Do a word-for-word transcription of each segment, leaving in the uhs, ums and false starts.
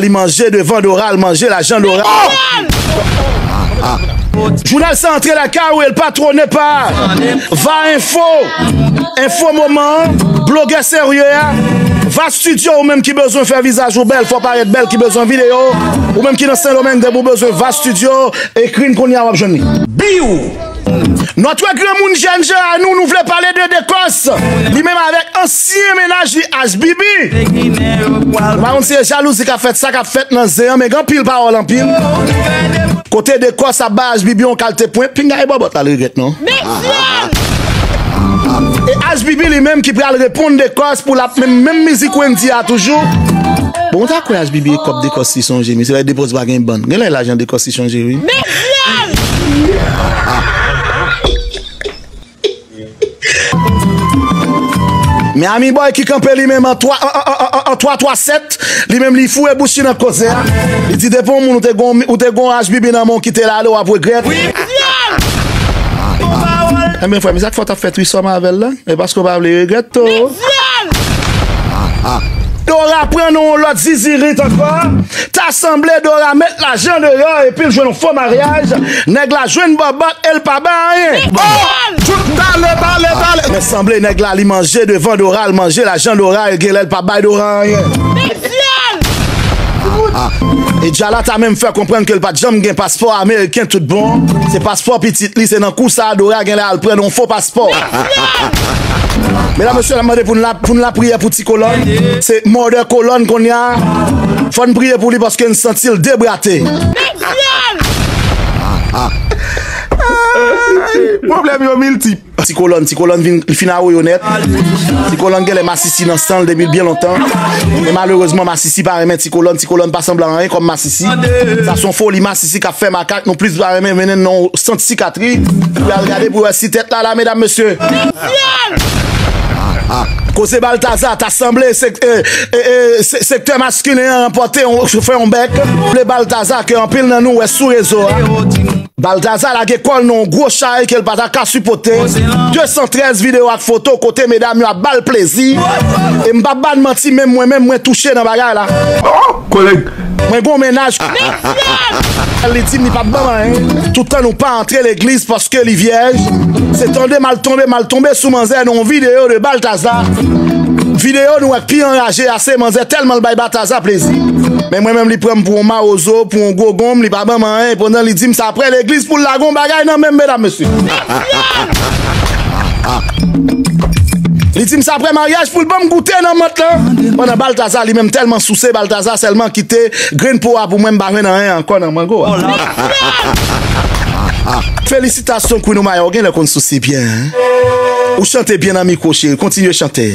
Li manje devan Dora, l manje lajan Dora. Jounal sa antre lakay ou e l patwone pa Va Info, Info Moman, blogè serye a. Va Studio, ou menm ki bezwen fè vizaj ou bèl, fè w parèt bèl, ki bezwen videyo, ou menm ki nan Sendomeng, depi w bezwen Va Studio, ekri n kounye a w ap jwenn li. Biw! Nòtre granmoun jèn jan a nou, nou vle pale de Dekòs. Li menm avèk ansyen mennaj li H B B. Nou pa konn si se jalouzi k ap fèt, sa k ap fèt nan zen an, men gen anpil pawòl anpil. Kote Dekòs ap bay H B B yon kalte pwen, pinga e bòbòt la l regrèt non. E H B B li menm ki pral reponn Dekòs pou l ap menm, menm mizik Wendy a toujou. Bon, ou ta kwè H B B e kòb Dekòs li sonje, mesye, lè Dekòs pa gen bann. Genlè lajan Dekòs li sonje, wi. Men Ami Boy ki kanpe li menm an twa, an, an, an, an, an twa twa sèt, li menm li foure bouch li nan koze a. Li di depi yon moun ou te gon, ou te gon H B B nan men w ki te la ale w ap regrèt. Ebyen frè m, sa k fè w t ap fè trisòm avè l la? E paske w pa vle regrèt tou. Dora pran nan yon lòt zizirit ankò. Ta sanble Dora met lajan deyò epi l jwenn yon fo maryaj. Nèg la jwenn bòbòt e l pa bay anyen. Oh! Talè, talè, talè. Men sanble nèg la li manje devan Dora, l manje lajan Dora e genlè l pa bay Dora anyen. E Djalata menm fè konprann ke l pa t janm gen paspò ameriken tout bon. Se paspò pitit li, se nan kou sa a Dora genlè al pran yon fo paspò. Medam, mesye, n ap mande pou n la, pou n lapriyè pou Ti Kolòn. Se mòdè Kolòn kounye a. Fò n priye pou li paske n santi l debrate. Pwoblèm yo miltip. Ti Kolòn, Ti Kolòn vin, li fin awoyo nèt. Ti Kolòn genlè masisi nan san l depi byen lontan. Men malerezman, masisi pa renmen Ti Kolòn. Ti Kolòn pa sanble anyen kòm masisi. Sa se yon foli masisi k ap fè makak. Nou plis pa renmen mennen l nan yon sant sikatri pou y al gade, pou y wè si tèt la la, medam, mesye. Koze Baltaza, ta sanble sek-, e, e, e, se-, sektè maskilen an ranpòte, fè yon bèk. Vle Baltaza ke anpil nan nou wè sou rezo a. Baltaza lage kò l nan yon gwo chay ke l pa ta ka sipòte. De san trèz videyo ak foto kote medam yo ap ba l plezi. E m p ap ba n manti, menm mwen menm, mwen touche nan bagay la. Oh, kolèg! Mwen gon mennaj. Li di m li p ap ban m anyen. Toutan nou pa antre legliz paske li vyèj. Se tande m al tonbe, m al tonbe sou manzè nan yon videyo de Baltaza. Videyo nou wè k pi anraje a, se manzè tèlman l bay Baltaza plezi. Men mwen menm, li pran m pou yon mawozo, pou yon gwo gonm, li pa ban m anyen, pandan li di m se aprè legliz pou l lage yon bagay nan men m, medam, mesye. Li di m se aprè maryaj pou l ban m goute nan mant lan. Pandan Baltaza, li menm, tèlman souse, Baltaza sèlman kite grenn po a pou mwen, m pa jwenn anyen ankò nan mango a. Felisitasyon, Queen Omaya, ou genlè konn souse byen, hein? Ou chante byen nan mikwo, cheri, kontinye chante.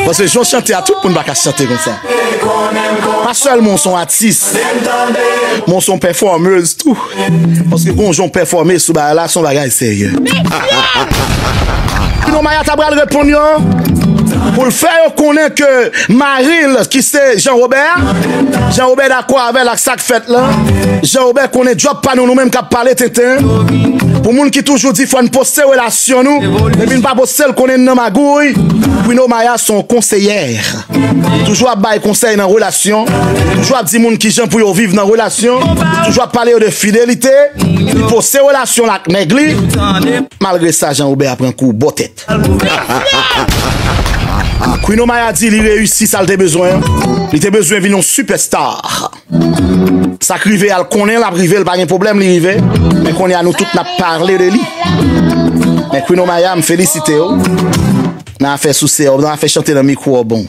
Paske jan w chante a, tout moun pa ka chante konsa. Pa sèlman w se yon atis, men w se yon pèfòmèz tou. Paske gon jan w pèfòme sou bagay la, se yon bagay serye. Queen Omaya ta pral reponn yo pou l fè yo konnen ke mari l ki se Jean Robert, Jean Robert dakò avè l ak sa k fèt la. Jean Robert konnen djòb pa nou, nou menm k ap pale tenten. Pou moun ki toujou di fò n poste relasyon nou, epi n pa poste l, konnen n nan magouy. Queen Omaya se yon konseyè. Toujou ap bay konsèy nan relasyon. Toujou ap di moun kijan pou yo viv nan relasyon. Toujou ap pale yo de fidelite. Li poste relasyon l ak nèg li. Malgre sa, Jean Robert pran kou bò tèt. Queen Omaya di li reyisi sa l te bezwen an. Li te bezwen vin yon sipèsta. Sa k rive a, l konnen l ap rive, l pa gen pwoblèm, li rive. Men kounye a, nou tout n ap pale de li. Men Queen Omaya, m felisite w. Nan afè souse, nan afè chante nan mikwo, bon.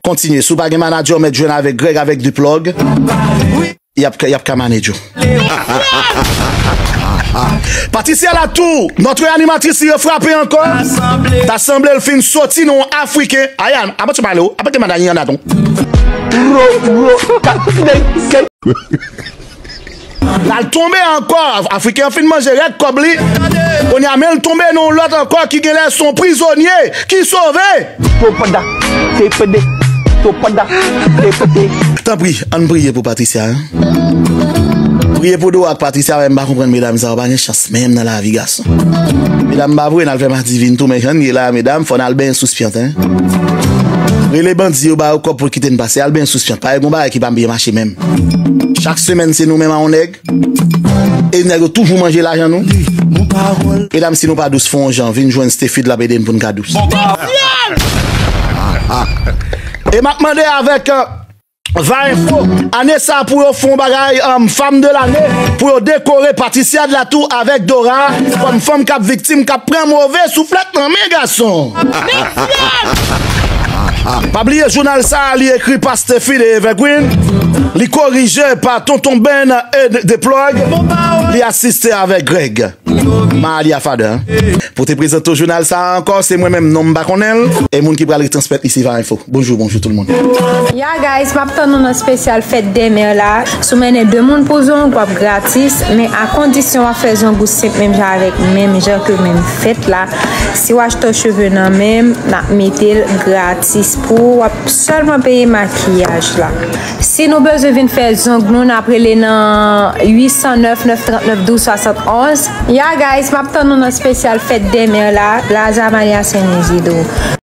Kontinye. Si w pa gen manadjè, w mèt jwenn avèk Greg, avèk Duplug. Y ap, y ap ka manage w. Patricia Latou, notre animatrice, li refrape ankò. Ta sanble l fin soti nan yon Afriken. Ayan, apa tu pale ou? Apa te mandan yon naton? L al tonbe ankò. Afriken an fin manje rèd kòb li. Kounye a, men l tonbe nan yon lòt ankò ki genlè se yon prizonye ki sove. Topada, tepede, topada, tepede. Tanpri, ann priye pou Patricia, hein. Priye pou Dora ak Patricia, men m pa konprann medam sa yo, pa gen chans menm nan lavi gason. Medam, m pa voye n al fè madivin tou, men jan n ye la, medam, fò n al benyen sous pyant, hein. Rele bandi yo, ba yo kòb pou kite n pase. Al benyen sou Skype. Pa gen yon bagay ki pa byen mache menm. Chak semèn, se nou menm a yon nèg. E nèg yo toujou manje lajan nou. Medam, si nou pa dous, fè yon jan, vin jwenn Stefid, l ap ede n pou n ka dous. E m ap mande avèk, euh, Va Info, ane sa pou yo fè yon bagay, um, fanm de lane, pou yo dekore Patricia de la Tour avèk Dora, kòm fanm k ap viktim, k ap pran move souflèt nan men gason. Pa bliye jounal sa a, li ekri pa Stefid e Evergreen, li korije pa Tonton Ben e The Plug, li asiste avèk Greg. Malia Fada, hein? Pou te prezante w jounal sa a ankò, se mwen menm, non m pa konnen l, e moun ki pral retransmèt li se Va Info. Bonjou, bonjou tout moun. Ya, guys, m ap tann nou nan espesyal fèt dè mè la. Si w mennen de moun pou zong, w ap gratis, men a kondisyon w ap fè zong ou senp menm jan avèk menm jan ke menm fèt la. Si w achte cheve nan men m, n ap mete l gratis pou ou, w ap sèlman peye makiyaj la. Si nou bezwen vin fè zong nou, n ap rele nan uit san nèf, nèf trant nèf, douz swasannonz. Ya, guys, m ap tann nou nan espesyal fèt dè mè la, Plaza Maria Saint Isidro.